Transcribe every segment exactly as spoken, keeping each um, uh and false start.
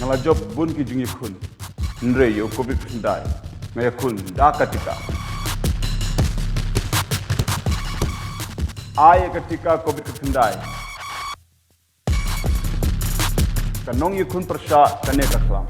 Nga la jop bun ki jingïakhun. Hynrei ïa u covid khyndai nga ïakhun da ka tika. Ai ïa ka tika covid khyndai. Ka nongïakhun pyrshah kane ka khlam.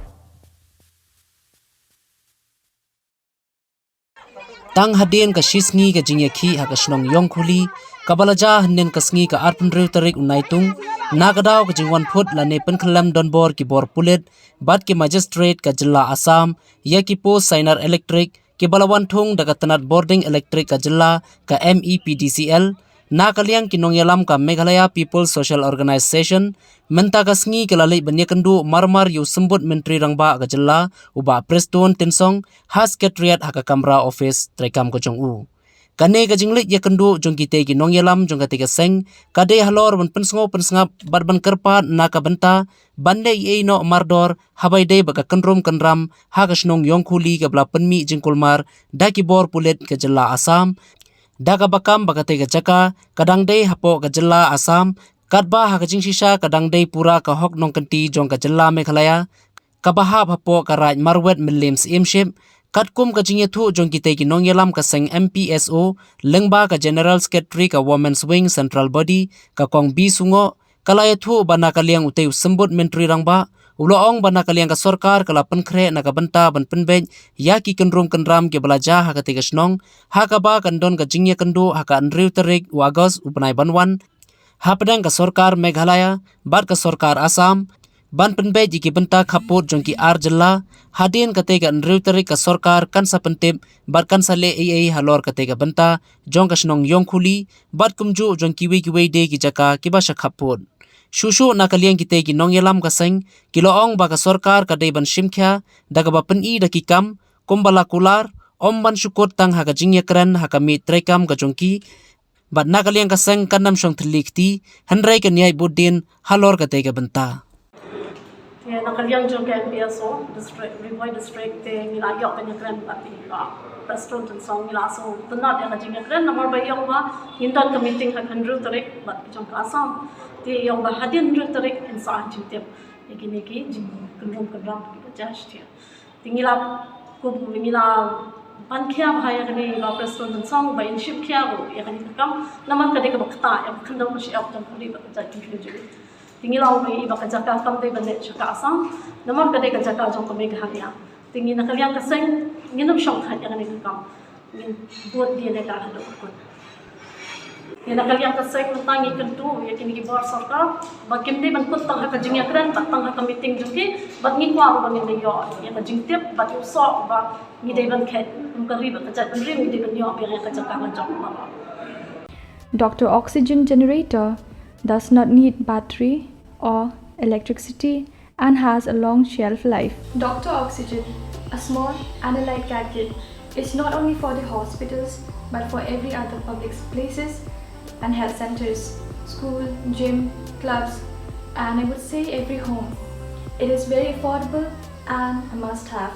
Tang hadien ka shisngi ka jingïakhih ha ka shnong Ïongkhuli, kaba la jia hynnin ka sngi ka arphew hynriew tarik u Naitung, na ka daw ka jingwan phut lane pynkhyllem donbor ki bor pulit bad ki magistrate ka jylla Assam ïa ki post sainar elektrik kiba la wan thung da ka tnat bording elektrik ka jylla, ka MEPDCL, na ka liang ki nongïalam ka Meghalaya People's Social Organization. Mynta ka sngi ka la leit ban ïakynduh marmar ïa u symbud Myntri Rangbah ka jylla, u Bah Prestone Tynsong, ha Secretariat ha ka kamra office treikam ka jong u. Kane ka jingleit ïakynduh jong kitei ki nongïalam jong katei ka seng ka dei halor ban pynsngew pynsngap bad ban kyrpad na ka bynta ban leh ei ei noh mardor haba ïadei bad ka kynrum kynram ha ka shnong Ïongkhuli kaba la pynmih jingkulmar da ki bor pulit ka jylla Assam. Da kaba kam ba katei ka jaka ka dang dei hapoh ka jylla Assam, katba ha ka jingshisha ka dang dei pura ka hok nongkynti jong ka jylla Meghalaya, kaba hap hapoh ka Raid Marwet Mylliem Syiemship, katkum ka jingïathuh jong kitei ki nongïalam ka seng MPSO, lyngba ka General Secretary ka Women's Wing Central Body, ka Kong B Sungoh, ka la ïathuh ba na ka liang utei u symbud Myntri Rangbah u la ong ba na ka liang ka sorkar ka la pynkhreh na ka bynta ban pynbeit ïa ki kynrum kynram kiba la jia ha katei ka shnong, ha kaba kan don ka jingïakynduh ha ka hynriew tarik u August u bnai ban wan hapdeng ka sorkar Meghalaya bad ka sorkar Assam ban pynbeit ïa ki bynta khappud jong ki ar jylla. Hadien katei ka hynriew tarik ka sorkar kan sa pyntip bad kan sa leh ei ei halor katei ka bynta jong ka shnong Ïongkhuli bad kumjuh jong kiwei kiwei de ki jaka kiba sha khappud. Shuh shuh na ka liang kitei ki nongïalam ka seng ki la ong ba ka sorkar ka dei ban shim khia da kaba pyni da ki kam kumba la kular, ym ban shu kut tang ha ka jingïakren ha ka miej treikam ka jong ki. Bad na ka liang ka seng kan ym shong thylli kti, hynrei kan ïaid bud dien halor katei ka bynta. Te na ka liang jong ka MPSO District, Ri Bhoi District, te ngi la ïoh ban ïakren bad i Bah Prestone Tynsong, ngi la sngewtynnat ïa ka jingïakren namar ba i ong ba ngin don ka meeting ha ka hynriew tarik bad jong ka Assam. Te i ong ba hadien hynriew tarik in sa ai jingtip ïa kine ki jingkynrum kynram kiba jia shisha. Te ngi la, kum ngi la ban khia bha ïa kane i Bah Prestone Tynsong ba in shim khia ruh ïa kane ka kam namar ka dei kaba ktah ïa ka khyndew ka shyiap jong ka ri bad ka jaitbynriew jong ngi. Te ngi la ong ïa i ba ka jaka kam dei ban leit sha ka Assam namar ka dei ka jaka jong ka Meghalaya. Te ngi na ka liang ka seng ngin ym shongthait ïa kane ka kam. Ngin bud dien ïa ka haduh ka kut. Ïa na ka liang ka seng mynta ngi kyntu ïa kine ki bor sorkar ba kim dei ban kut tang ha ka jingïakren bad tang ha ka meeting jong ki, bad ngi kwah ruh ba ngin da ïoh ïa ka jingtip bad ïa u soh ba ngi dei ban khet kum ka ri bad ka jaitbynriew, ngi dei ban ïoh biang ïa ka jaka ka jong u. Doctor Oxygen generator does not need battery or electricity and has a long shelf life. Doctor Oxygen, a small and a light gadget, is not only for the hospitals but for every other public places and health centers, school, gym, clubs, and I would say every home. It is very affordable and a must have.